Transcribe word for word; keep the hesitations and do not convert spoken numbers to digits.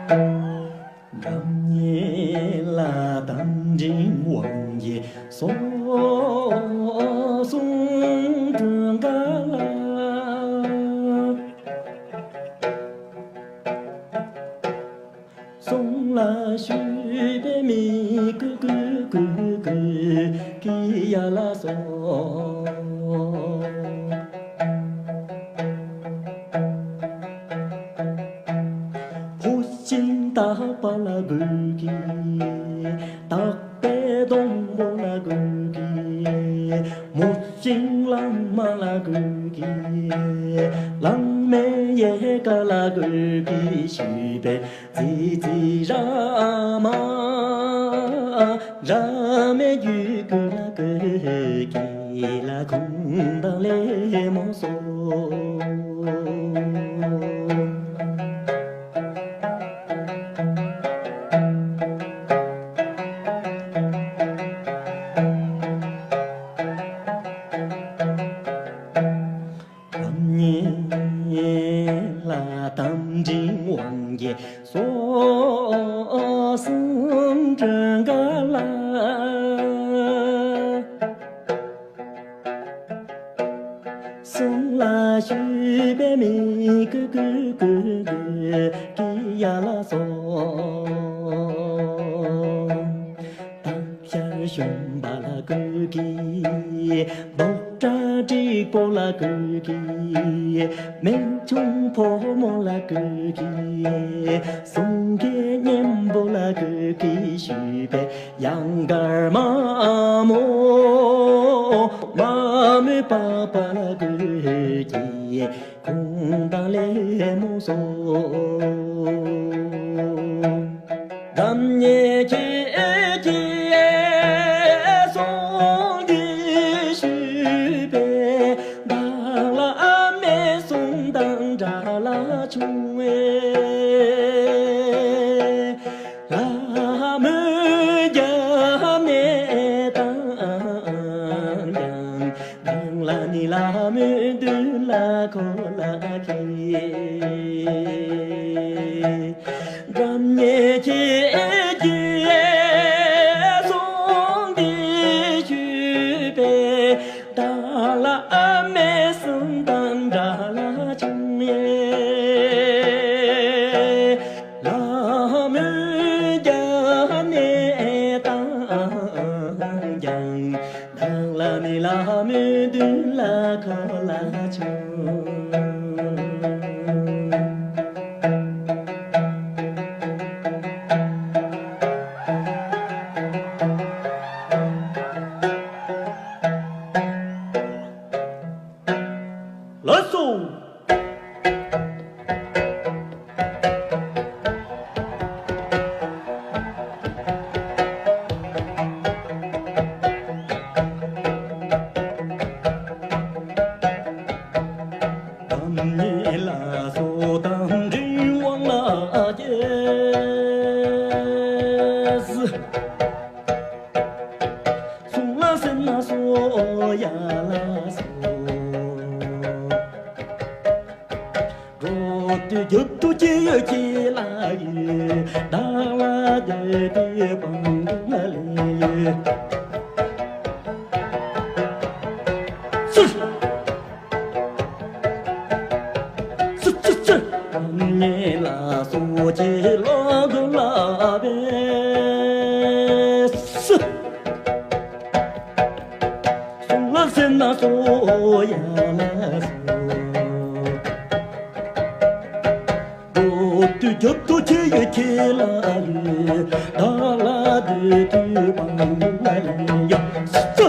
སྒྲ་སྙན་ལ་དང་འབྲིང་དབང་གིས་སོ་གསུང་སྒྲོན་ག་ལ། གསུང་ལ་ཞུས་པའི་མི་ཀུ་ཀུ་ཀུ་ཀུ་ཀི་ཡ་ལ་སོགས། ཕོ་སྦྱིན་བདག་པོ་ལ་གུས་ཀྱི། བདག་པོའི་སྡོང་པོ་ལ་གུས་ཀྱི། མོ་སྦྱིན་བླ་མ་ལ་གུས་ཀྱི། བླ་མའི་ཡལ་ག་ལ་གུས་ཀྱི་ཞུས་པས། ཙི་ཙི་ར་མ་ར་མའི་རྒྱུད་སྐུ་ལ་གུས་ཀྱི་ལ་ཁུངས་དང་ལེགས་མོ་སོགས། ཉེ་ལ་དམ་འབྲིང་དབང་གིས་སོ་གསུམ་སྒྲོན་ག་ལ། གསུང་ལ་ཞུས་པའི་མི་ཀུ་ཀུ་ཀུ་ཀུ་ཀི་ཡ་ལ་སོགས། སྟག་ཤར་གཞོན་པ་ལ་གུས་ཀྱི། མདོག་འདྲ་འགྲིག་པོ་ལ་གུས་ཀྱི། སྨན་ཆུང་ཕོ་མོ་ལ་གུས་ཀྱི། གསུང་སྐད་སྙན་པོ་ལ་གུས་ཀྱི་ཞུས་པས། གཡང་དཀར་མ་མོ་མ་མོའི་པ་པ་ལ་གུས་ཀྱི། ཁུངས་དང་ལེགས་མོ་སོགས། འགྲམ་ཉེ་ཁྱེད་ཀྱིས་གསུང་འདི་ཞུས་པས། བདག་ལ་ཨ་མའི་གསུང་དང་འདྲ་ལ་བྱུང་བས། ལྷ་མོའི་རྒྱབ་ནས་བཏང་ཀྱང་། བདག་ལ་ནི་ལྷ་མོའི་མདུན་ལ་ཁོ་ལ་ཁྱེད། འགྲམ་ཉེ་ཁྱེད་ཀྱིས་གསུང་འདི་ཞུས་པས། བདག་ལ་ཨ་མའི་གསུང་དང་འདྲ་ལ་བྱུང་ཡས། ལྷ་མོའི་རྒྱབ་ནས་བཏང་ཀྱང་། བདག་ལ་ནི་ལྷ་མོའི་མདུན་ལ་ཁོ་ལ་བྱུང་། ལགས་སོ། དམ་ཉེ་ལ་སོགས་དམ་འབྲིང་དབང་ལ་རྒྱས། གསུང་ལ་སེར་སྣ་སོགས་ཡ་ལ་སོགས། འགྲོ་དུས་རྒྱབ་ཏུ་སྐྱེ་ཡོད་ཁྱེད་ལ་ཡོད། བདག་ལ་སྡོད་དུས་སྤང་ལ་ལས་ཡོད། སུ། སུ་སུ་སུ། ཉེ་ལ་སོགས་ཀྱི་ལོ་དགུ་ལ་བས་སུ། གསུང་ལ་སེར་སྣ་སོགས་ཡ་ལ་སོགས། འགྲོ་དུས་རྒྱབ་ཏུ་ཁྱེད་ཡོད་ཁྱེད་ལ་ཡོད། བདག་ལ་སྡོད་དུས་སྤང་ལ་ཡོད། ཡ་སུ།